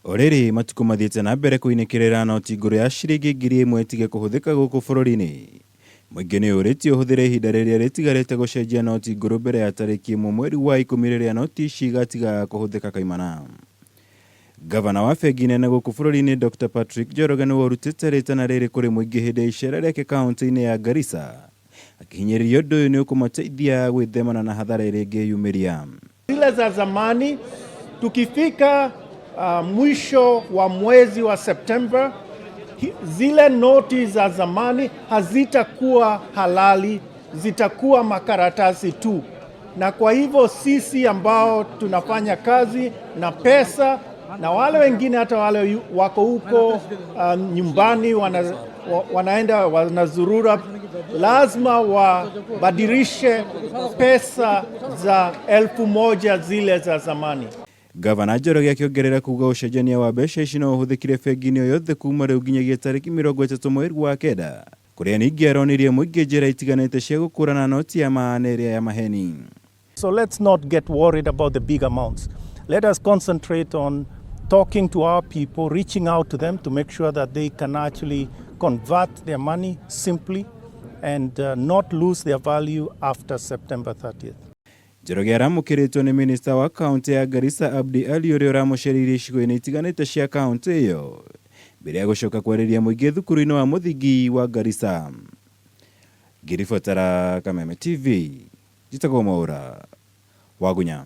O rĩrĩ matukũ mathiĩte na mbere kũinĩkĩrĩra noti ngũrũ ya ciringi 1000 ĩtige kũhũthĩka gũkũ bũrũri-inĩ, mũingĩ nĩ ũrĩtio ũhũthĩre ihinda rĩrĩa rĩtigarĩte gũcenjia noti ngũrũ mbere ya tarĩki 1 mweri wa 10 rĩrĩa noti ici igatiga kũhũthĩka kaimana. Ngavana wa bengi nene gũkũ bũrũri-inĩ Dr Patrick Njoroge nĩwe ũrutĩte rĩtana rĩrĩ kũrĩ mũingĩ hĩndĩ ya icera rĩake kaũntĩ-inĩ ya Garissa, akĩhinyĩrĩria ũndũ ũyũ nĩ ũkũmateithia gwĩthemana na hathara ĩrĩa ĩngĩyumĩria. Zile za zamani tukifika mwisho wa mwezi wa Septemba, zile noti za zamani hazitakuwa halali, zitakuwa makaratasi tu. Na kwa hivyo sisi ambao tunafanya kazi na pesa na wale wengine hata wale wako huko nyumbani wanaenda wanazurura, lazima wabadilishe pesa za 1000 zile za zamani. Gavana Njoroge akĩongerera kuga ũcenjania wa mbeca ici no ũhũthĩkire bengi-inĩ o yothe kuma rĩu nginyagia tarĩki 30 mweri wa 9, kũrĩa ningĩ aronirie mũingĩ njĩra itiganĩte cia gũkũrana noti ya ma na ĩrĩa ya maheni. So let's not get worried about the big amounts. Let us concentrate on talking to our people, reaching out to them to make sure that they can actually convert their money simply and not lose their value after September 30th. Njoroge aramũkĩrĩtwo nĩ minista wa kaũntĩ ya Garissa Abdi Ali, ũrĩa ũramũcereirie icigo-inĩ itiganĩte cia kaũntĩ ĩyo mbere ya gũcoka kwarĩria mũingĩ thukuru-inĩ wa mũthingi wa Garissa. Ngĩribotera Kameme TV, njĩtagwo Mwaũra Wagunya.